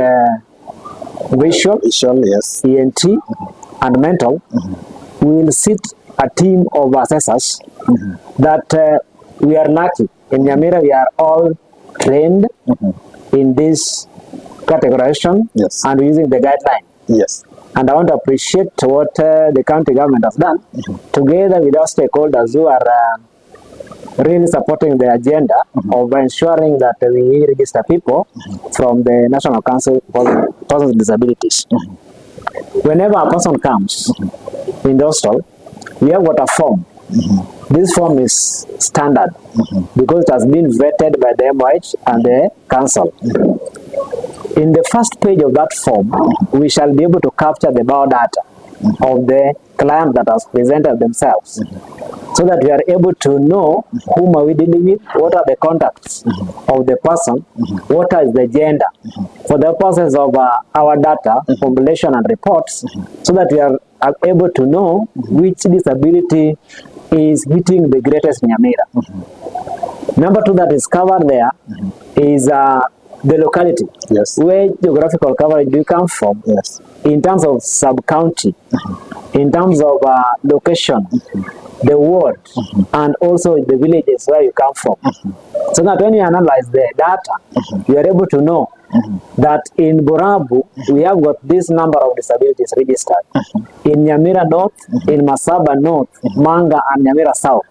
visual, visual, yes, ENT, and mental, we will sit a team of assessors that we are lucky. In Nyamira, we are all trained in this categorization yes. and using the guideline. Yes. And I want to appreciate what the county government has done together with our stakeholders who are really supporting the agenda of ensuring that we register people from the National Council for Persons with Disabilities. Whenever a person comes in the hostel, we have got a form. This form is standard because it has been vetted by the MOH and the council. In the first page of that form, we shall be able to capture the biodata of the client that has presented themselves so that we are able to know whom are we dealing with, what are the contacts of the person, what is the gender, for the purposes of our data compilation and reports, so that we are able to know which disability is hitting the greatest Nyamira. Number two that is covered there is the locality. Yes. Where geographical coverage do you come from? Yes. In terms of sub-county, in terms of location, the ward, and also the villages where you come from. So that when you analyze the data, you are able to know that in Borabu, we have got this number of disabilities registered. In Nyamira North, in Masaba North, Manga, and Nyamira South.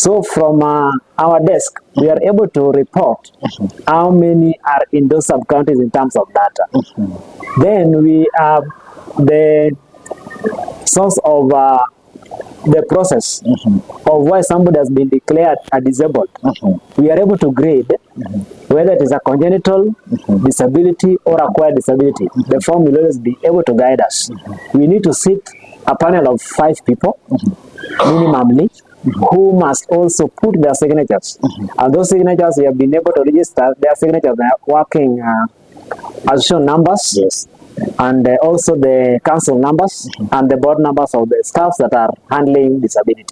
So from our desk, we are able to report how many are in those sub-counties in terms of data. Then we have the source of the process of why somebody has been declared a disabled. We are able to grade whether it is a congenital disability or acquired disability. The form will always be able to guide us. We need to sit a panel of 5 people, minimally, who must also put their signatures. And those signatures, we have been able to register their signatures, their working association numbers. Yes. And also the council numbers and the board numbers of the staffs that are handling disability.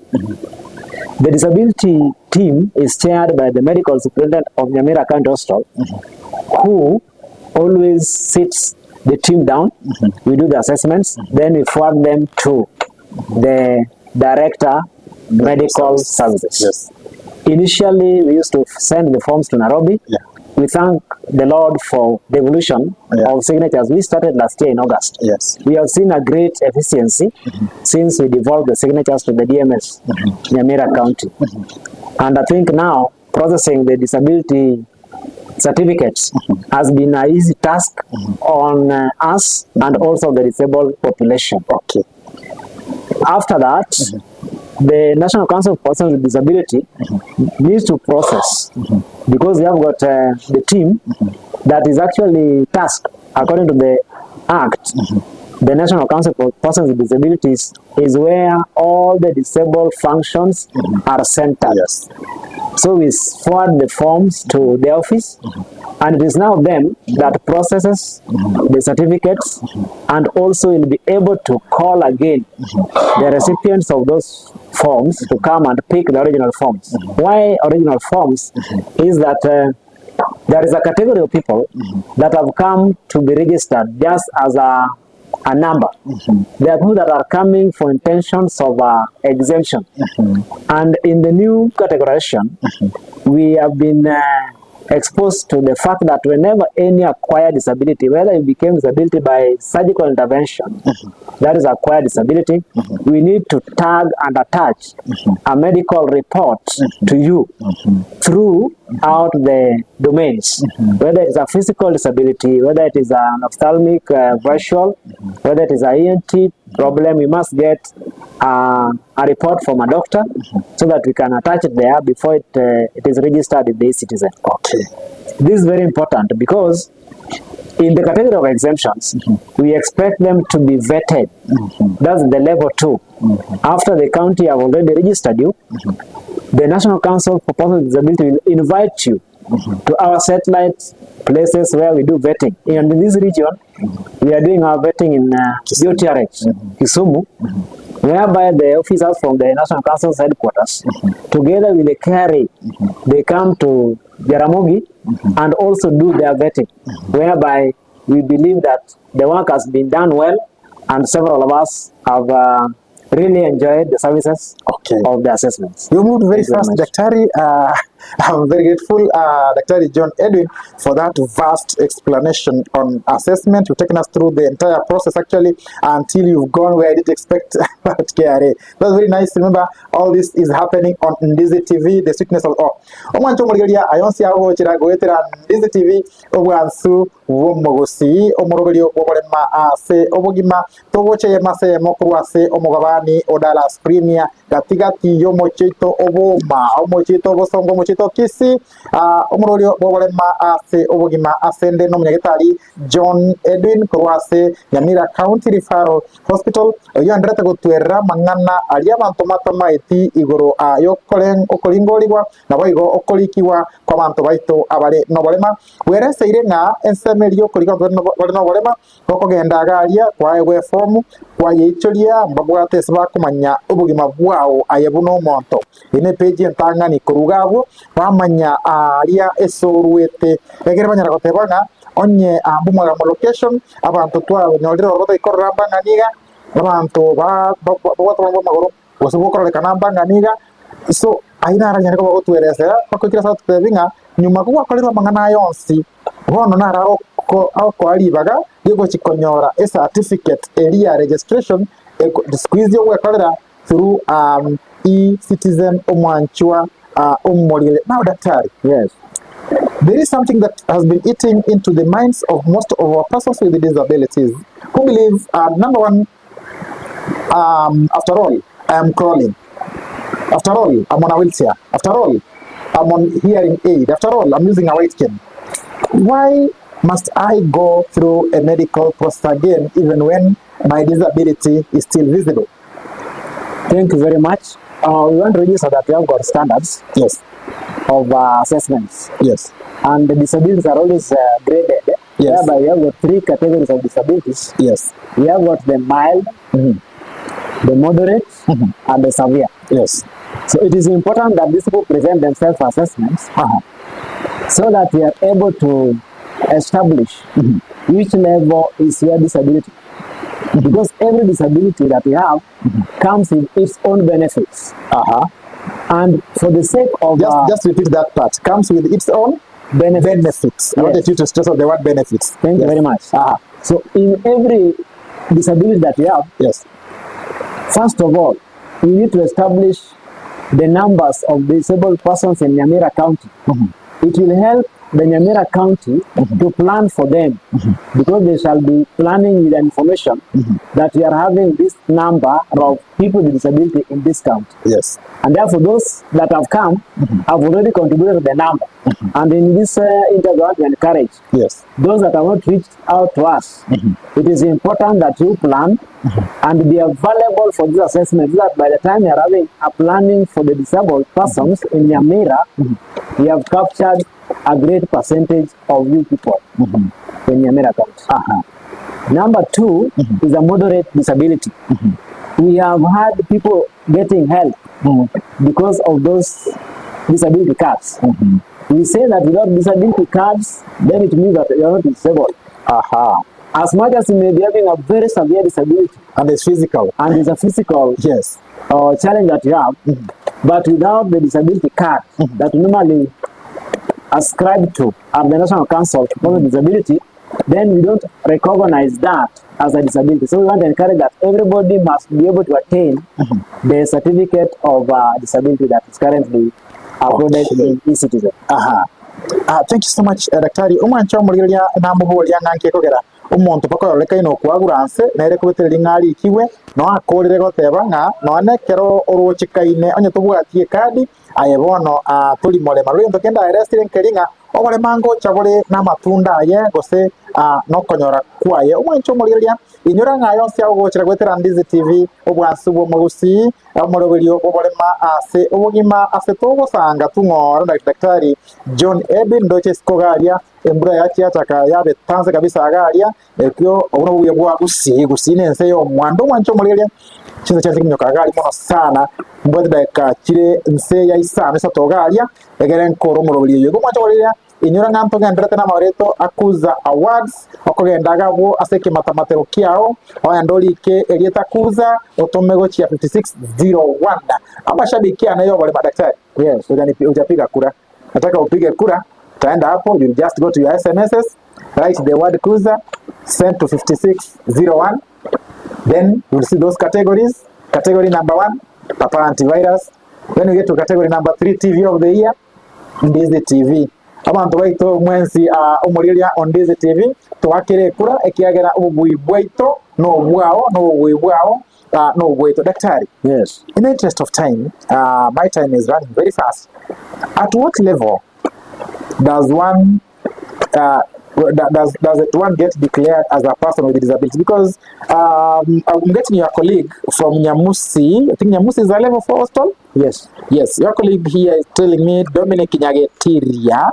The disability team is chaired by the medical superintendent of Nyamira County Hospital, who always sits the team down. We do the assessments, then we forward them to the director, medical services. Yes. Initially, we used to send the forms to Nairobi. Yeah. We thank the Lord for the evolution of signatures. We started last year in August. Yes. We have seen a great efficiency since we devolved the signatures to the DMS, Nyamira County. And I think now processing the disability certificates has been an easy task on us and also the disabled population. Okay. After that, the National Council of Persons with Disability needs to process, because we have got the team that is actually tasked, according to the Act, the National Council for Persons with Disabilities is where all the disabled functions are centered. Yes. So we forward the forms to the office, and it is now them that processes the certificates and also will be able to call again the recipients of those forms to come and pick the original forms. Why original forms? Is that there is a category of people that have come to be registered just as a number. There are people that are coming for intentions of exemption. And in the new categorization, we have been exposed to the fact that whenever any acquired disability, whether it became disability by surgical intervention, that is acquired disability, we need to tag and attach a medical report to you throughout the domains, whether it's a physical disability, whether it is an ophthalmic visual, whether it is an ENT problem, we must get a report from a doctor so that we can attach it there before it, uh, it is registered in the e-citizen. Okay. This is very important because in the category of exemptions, we expect them to be vetted. That's the level 2. After the county have already registered you, the National Council for Persons with Disability will invite you to our satellite places where we do vetting. And in this region, we are doing our vetting in UTRH, Kisumu, whereby the officers from the National Council's headquarters, together with the KRA, they come to Jaramogi and also do their vetting, whereby we believe that the work has been done well and several of us have uh, really enjoyed the services of the assessments. You moved very Thank you fast, much. Daktari. I'm very grateful, Daktari John Edwin, for that vast explanation on assessment. You've taken us through the entire process, actually, until you've gone where I didn't expect at KRA. That's very nice. Remember, all this is happening on Ndizi TV, the sweetness of all. Omwancho omorigereria ayonsi agochera goetera Ndizi TV obwansu bw'omogusii omoroberio bw'oborema ase obogima togocha eyemo ase eyemo korwa ase omogabani o Dallas Premier gatigati y'omochie oito oboma omochie oito obosongo omochie oito Kisii ah, omoroberio bw'oborema ase obogima ase nde n'omonyagetari John Edwin korwa ase Nyamira County Referral Hospital oyio anderete gotwerera amang'ana aria abanto matamaeti igoro ah, y'okoreng okoringorigwa naboigo okorikigwa kw'abanto baito abare noborema Bwereseire ng'a ensemo eria y'okorigia abanto bare noborema, gokogenda iga aria kwaegwa efomu, kwayeichoria, mbabwate ase bakomanya obogima bwao aye buna omonto. Eye nepeji entang'ani korwa iga abwo bamanya aaria ase oruete, egere banyara goteba ng'a onye mbomwagamo location, abanto twanyorire ororo bataikorora mbang'ani iga, abanto ba babwate obwango bw'amagoro gose bokororekana mbang'ani iga, so ayio naro anyare koba agotweresera mpaka oikire ase agototebi ng'a Nyuma kogwakorerwe amang'ana aya onsi, bono naro agokoa ribaga ri'ogochia konyora ecertificate eria ya registration sikuizi ogwekorera through eCitizen omwanchwa omorire. Now daktari, Yes. there is something that has been eating into the minds of most of our persons with disabilities who believe number one after all I am crawling, after all I'm on a wheelchair, after all I'm on hearing aid, after all I'm using a white cane. Why must I go through a medical process again even when my disability is still visible? Thank you very much. Uh, we want to register that we have got standards yes. of uh, assessments. Yes. And the disabilities are always uh, graded. Yes. Whereby we have got three categories of disabilities. Yes. We have got the mild, the moderate, and the severe. Yes. So it is important that these people present themselves for assessments so that we are able to establish which level is your disability. Because every disability that we have comes with its own benefits. And for the sake of Just, just repeat that part. Comes with its own benefits. benefits. I wanted you to stress on the word benefits. Thank you very much. So in every disability that we have, yes. First of all, we need to establish the numbers of disabled persons in Nyamira County. It will help the Nyamira County to plan for them because they shall be planning with information that we are having this number of people with disability in this county. Yes. And therefore, those that have come have already contributed to the number. And in this interview, I want to encourage yes. those that have not reached out to us. It is important that you plan and be available for this assessment so that by the time you are having a planning for the disabled persons in Nyamira, we have captured a great percentage of you people in Nyamira County. Number 2 is a moderate disability. We have had people getting help because of those disability cards. We say that without disability cards, then it means that you are not disabled. Aha. As much as you may be having a very severe disability. And it's physical. And it's a physical yes. challenge that you have, but without the disability card that we normally ascribe to at the National Council for Disability, then we don't recognize that as a disability. So we want to encourage that everybody must be able to attain the certificate of disability that is currently uploaded in eCitizen. Aha. Thank you so much, Daktari. Omwancha omorigereria namoboria ng'a nkekogera Omonto mpaka oyororekaine okwagura nse, nere kobetereria ng'a arikigwe, noe akoorire goteba ng'a nonya nekero orochekaine onye tobwati ekadi, aye bono aa tori morema. Rora egento kende aeresire nkeri ng'a oborema ngocha bore namatunda aye gose aa nokonyora kwaye. Omwanche omorigereria, inyora ng'a aya onsi agogochera goetera Ndizi TV, obwansu bw'omogusii, omoroberio bw'oborema ase obogima ase togosanga tung'ora na Daktari John Edwin ndoche isiko iga aria Embura yachia yachaka yabetansa kabisa iga aria, ekio obwo nobwo obuya bwa Gusii, Gusii na ense y'omwando omwanche omorigereria, chinsa chianse kominyoka iga aria mono sana, mbwate dakika chire nse ya isano isato iga aria, egere nkore omoroberi oyo. Igo omwanche omorigereria, inyora ng'a ntogendererete na amabareto a Kuza Awards, okogenda iga abwo ase ekematamatero kiao, ogende orike erieta Kuza, otome gochia 5601. Amashabiki ane y'oborema, daktari, yes, hujapiga kura. Nataka upige kura, utaenda hapo, you just go to your SMSs, write the word Kuza, send to 5601, then you'll see those categories. Category number one, Papa Antivirus. Then we get to category number three, TV of the year, Ndizi TV. Abanto baito mwensi uh, omoriria on Ndizi TV twakire ekura ekiagera obobui bwaito nobwao nobobui bwao uh, nobwaito daktari yes in the interest of time uh, my time is running very fast at what level does one uh, does, does it one get declared as a person with disability? Because um, I'm getting your colleague from Nyamusi. I think Nyamusi is a level 4 hospital? Yes. Yes, your colleague here is telling me Dominic Nyagetiria.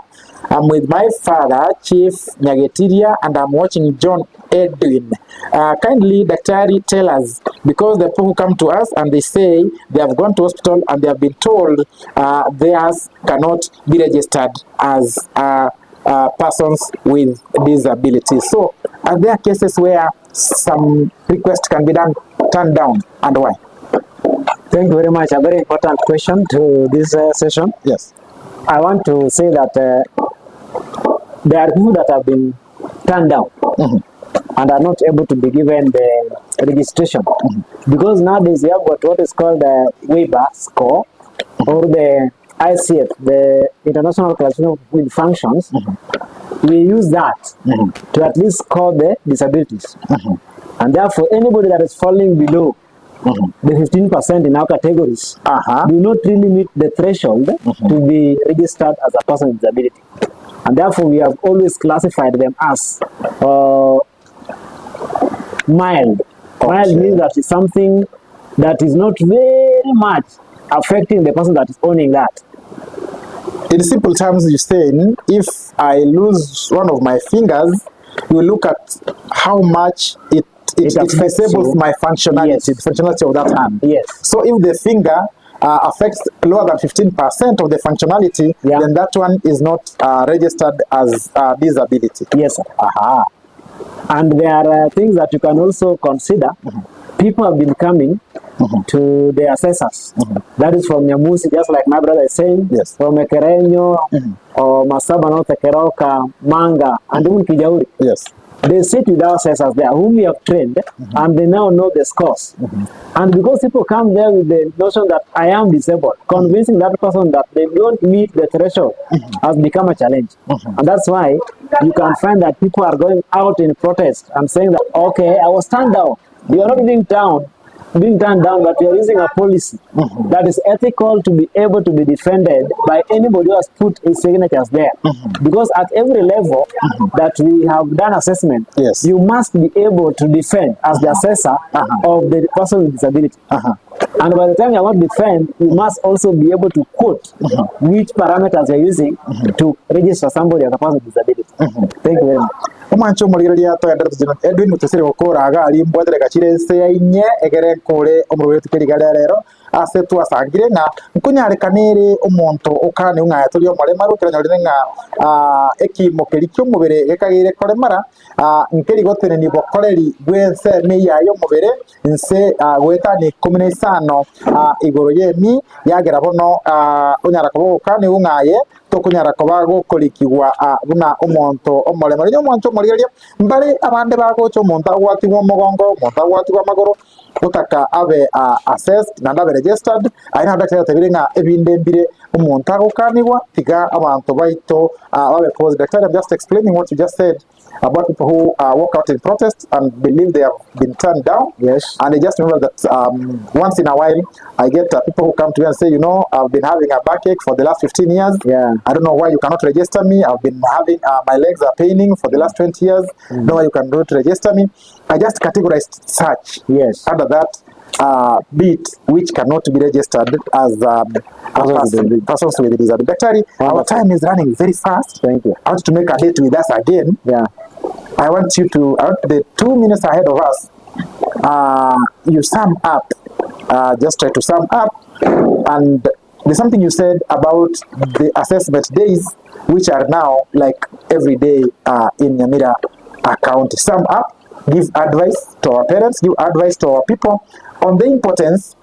I'm with my father, Chief Nyagetiria, and I'm watching John Edwin. Uh, kindly, Daktari, tell us, because the people who come to us and they say they have gone to hospital and they have been told uh, theirs cannot be registered as uh, uh, persons with disabilities. So, are there cases where some request can be done, turned down, and why? Thank you very much. A very important question to this uh, session. Yes. I want to say that uh, there are people that have been turned down and are not able to be given the registration because nowadays we have got what is called the Weber score or the ICF, the International Classification with Functions. We use that to at least score the disabilities. And therefore, anybody that is falling below the 15% in our categories do not really meet the threshold to be registered as a person with disability. And therefore, we have always classified them as uh, mild. Mild means that it's something that is not very much affecting the person that is owning that. In simple terms, you're saying if I lose one of my fingers, you look at how much it it, It it, affects disables you. my functionality, the functionality of that hand. Yes. So if the finger uh, affects lower than 15% of the functionality, then that one is not uh, registered as uh, disability. Yes, sir. Aha. And there are uh, things that you can also consider. People have been coming to the assessors. That is from Nyamusi, just like my brother is saying. Yes. From Ekerenyo or Masaba, North Keroka, Manga, and even Kijauri. Yes. They sit with our assessors there, whom we have trained, and they now know the scores. And because people come there with the notion that I am disabled, convincing that person that they don't meet the threshold has become a challenge. And that's why you can find that people are going out in protest and saying that, okay, I was turned down. You are not being down, being turned down, but we are using a policy that is ethical to be able to be defended by anybody who has put his signatures there. Because at every level that we have done assessment, yes. you must be able to defend as the assessor of the person with disability. And by the time you are not defend, you must also be able to quote which parameters you are using to register somebody as a person with disability. Thank you very much. Omwanche omorigereria toenderete John Edwin mutesire gokora iga aria mbwate gachire ense ya inye egere nkore omorweri rituko riga ria rero ase twasangire ng'a nkonyarekana ere omonto okane ng'a aye tori omoremaru ekero onyorire ng'a ah, ekimo keria kia omobere gekageire koremara ah, nkeri gotenenia bokoreri bwa ensemo eyio yaye omobere nse ah, goetania ikomi na isano ah, igoro ya emi yagera bono ah, onyara koba ogokaniwa ng'a aye tokonyara koba gokorikigwa ah, buna omonto omoremo. Rinya omwancho omorigereria, mbare abande bagocha omonto agwatigwe omogongo, omonto agwatigwe amagoro, gotaka abe ah, assessed naende abe registered, aye naende daktari atebire ng'a ebinde mbire omonto agokanigwa, tiga abanto baito ah, babe posed. Daktari, I'm just explaining what you just said. about people who walk out in protest and believe they have been turned down. Yes. And I just remember that once in a while I get people who come to me and say, you know, I've been having a backache for the last 15 years. Yeah. I don't know why you cannot register me. I've been having, my legs are paining for the last 20 years. No, you cannot register me. I just categorized such. Yes. Under that bit which cannot be registered as a person, persons with disability. Daktari, our time is running very fast. Thank you. I want to make a date with us again. Yeah. I want you to, I want the 2 minutes ahead of us, you sum up, just try to sum up. And there's something you said about the assessment days, which are now like every day in Nyamira County. Sum up, give advice to our parents, give advice to our people on the importance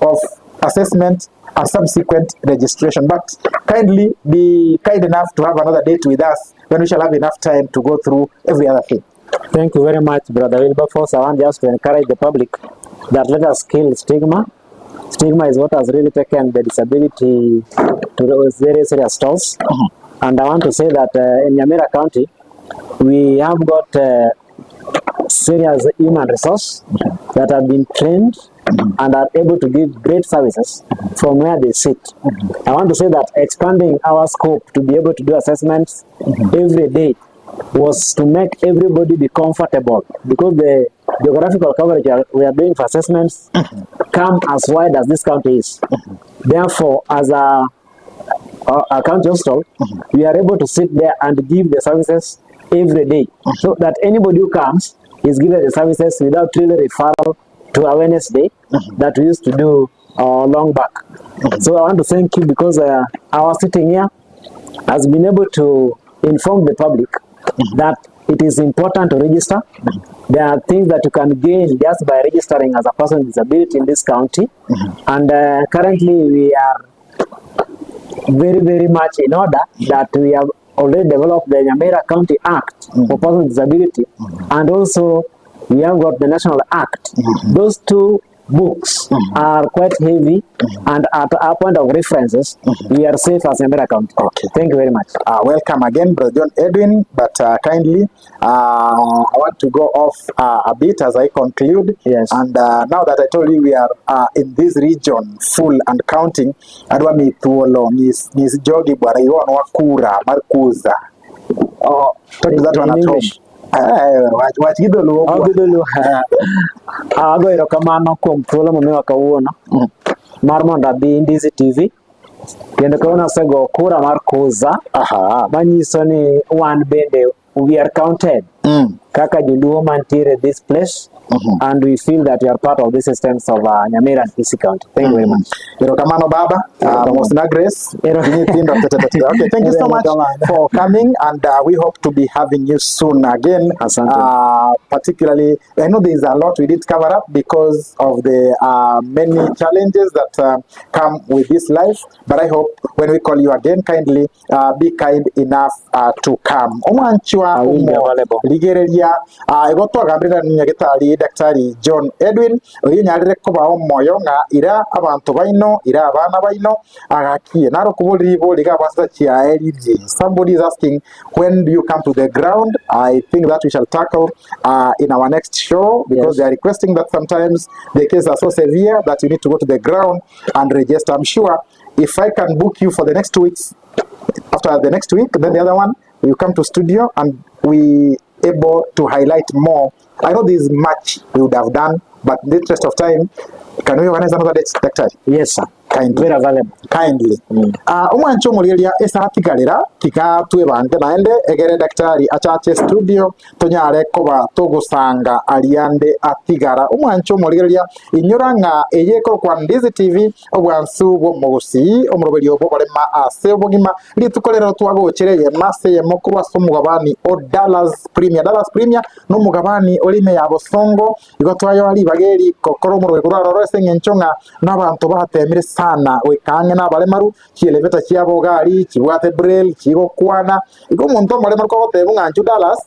of assessment and subsequent registration. But kindly be kind enough to have another date with us when we shall have enough time to go through every other thing. Thank you very much, Brother Wilberforce. I want just to encourage the public that let us kill stigma. Stigma is what has really taken the disability to those very serious tolls. And I want to say that in Nyamira County, we have got serious human resource that have been trained and are able to give great services from where they sit. I want to say that expanding our scope to be able to do assessments every day was to make everybody be comfortable, because the geographical coverage we are doing for assessments come as wide as this county is. Therefore, as a county hospital, we are able to sit there and give the services every day, so that anybody who comes is given the services without really referral to awareness day that we used to do long back. So I want to thank you because our sitting here has been able to inform the public that it is important to register. There are things that you can gain just by registering as a person with disability in this county. And currently we are very, very much in order that we have already developed the Nyamira County Act for persons with disability, and also we have got the National Act. Those two books are quite heavy, and at our point of references, we are safe as Nyamira County. Okay. Thank you very much. Welcome again, Brother John Edwin, but kindly, I want to go off a bit as I conclude. Yes. And now that I told you we are in this region full and counting, adwa mi thuolo nyis jogi bwana iwonwa kura mar kuza. Oh, Talk to that one in at home. English. Wach gi dholuo. Oh, gi dholuo. Ago erokamano kuom thuolo momiwa kawuono mar mondo abi Ndizi TV kendo kawuono asego kura mar kuza manyiso ni wan bende we are counted kaka joluo mantiere this place, and we feel that we are part of the systems of Nyamira and Kisii County. Thank you very much. Erokamano baba. Mosna Grace. Nyithindo te, te, te, te. Okay, thank you so much for coming, and we hope to be having you soon again. Particularly, I know there is a lot we didn't cover up because of the many challenges that come with this life, but I hope when we call you again, kindly be kind enough to come. Omwanchwa umo rigereria igo twagambirira nyagitari Daktari John Edwin oyo nyarire kobao moyo ng'a ira abantu baino ira abana baino agakie naro kuburi bori ga basa chiaeririe. Somebody is asking, when do you come to the ground? I think that we shall tackle in our next show, because they are requesting that sometimes the cases are so severe that you need to go to the ground and register. I'm sure if I can book you for the next 2 weeks, after the next week, then the other one, you come to studio and we able to highlight more. I know there's much we would have done, but in the interest of time, can we organize another date, Doctor? Yes, sir. Kindly. Very available. Kindly. Omwancho omorigereria esatigarera tiga twebange naende egere daktari achache studio tonyare koba togosanga ariande atigara. Omwancho omorigereria inyora ng'a eye ekorokwa Ndizi TV obwansu bw'omogosi omoroberi obo barema ase obogima rituko rero twagochere yema ase yemo korwa ase omogabani o Dallas Premier. Dallas Premier n'omogabani orime ya Bosongo igo twayoa ribaga kokoro omoroberi korwa aroro ase eng'encho ng'a n'abanto batemire sana goikang'e n'abaremaru chieleveta chiabo gari chibwate braille chigokwana igo omonto omoremaru kogoteba ng'a nchu Dallas.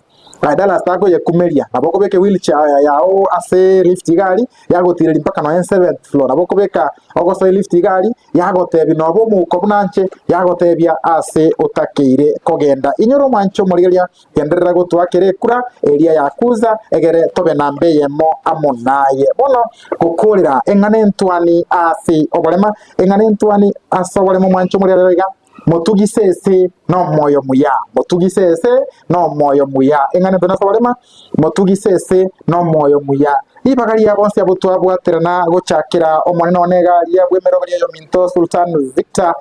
Badala ase akoyekumeria, nabo okobeka ewheelchair yao ase lift iga aria, yagotireria mpaka nonya seventh floor. Nabo okobeka ogosoa elift iga aria, yagotebia nobe omouko buna nche, yagotebia ase otakeire kogenda. Inyora omwanche omorigereria, genderera gotoakera ekura eria ya kuza, egere tobe namba eyemo amo naye. Bono gokorera eng'ana entwani ase oborema, eng'ana entwani ase oborema omwanche omorigereria iga. Motugise ese nomoyo muya, motugise ese nomoyo muya. Eng'ana ento nase oborema, motugise ese nomoyo muya. Ribaga ria bonsi abwo twabwaterana gochakera Omonene one egari bw'emeroberio y'ominto Sultan Victor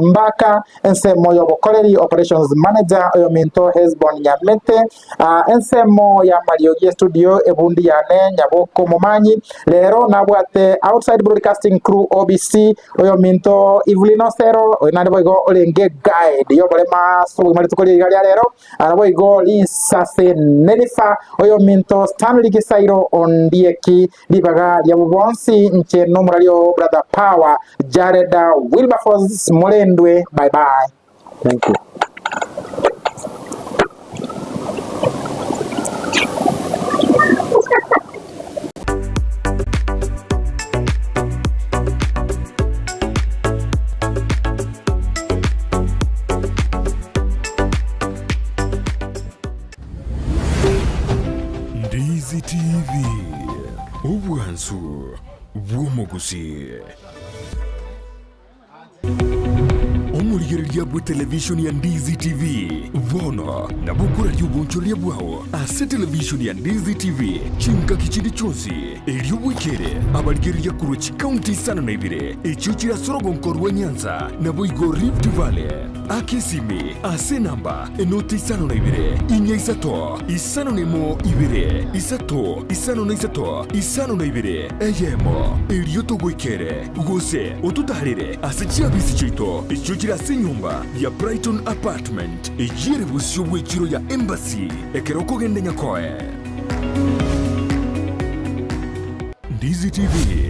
Mbaka, ensemo y'obokoreri Operations Manager oyominto Hesbon Nyamete, Ensemo y'amariogi estudio ebundi yane Nyaboko Momanyi rero nabwate Outside Broadcasting Crew OBC oyominto Evelyn Osero oyo naende boigo orenge guide y'oborema ase obogima rituko riria ria rero naboigo Risase Nenifa oyominto Stanley Gisairo Ondieki ribaga riabo bonsi inche nomorari oo Brother Power Jared Wilberforce morendwe bye bye. Thank you. Ndizi TV, obwansu bw'omogusii. Omorigereria bw'etelevishoni ya Ndizi TV bono nabo okoraria obonchoreria bwao ase televishoni ya Ndizi TV chingaki chinde chionsi, erio bwekere abarigereria korwa chikaunti isano na ibere echio chire ase orogonko rwa Nyanza naboigo Rift Valley. Aka esimi ase enamba enoti 52 4 3 51 2 3 53 52 eyemo, erio togoikere gose ototaarere ase chiabisi chiaito echio chire ase enyomba ya Brighton Apartment, eyio ere bosio bw'echiro ya Embassy ekero okogenda Nyakoe. Ndizi TV.